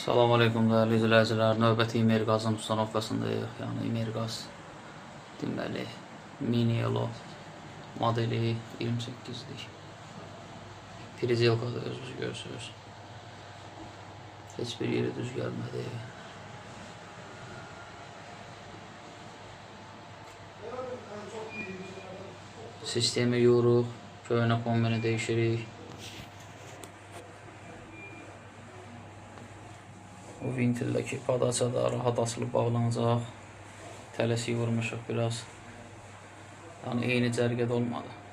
Salam aleykum dəyərli izləyicilər. Növbəti Immerqazın ustanovkasındayıq. Yəni Immerqaz deməli Mini Elo modeli 28-lik. Prizelkada özünüz görürsünüz. Heç bir yeri düz gəlmədi. Sistemi yoruq, köhnə kombini dəyişirik. O ventildəki padaça da rahat açılıb bağlanacaq. Tələsik vurmuşuq biraz. Yəni eyni cərgədə olmadı.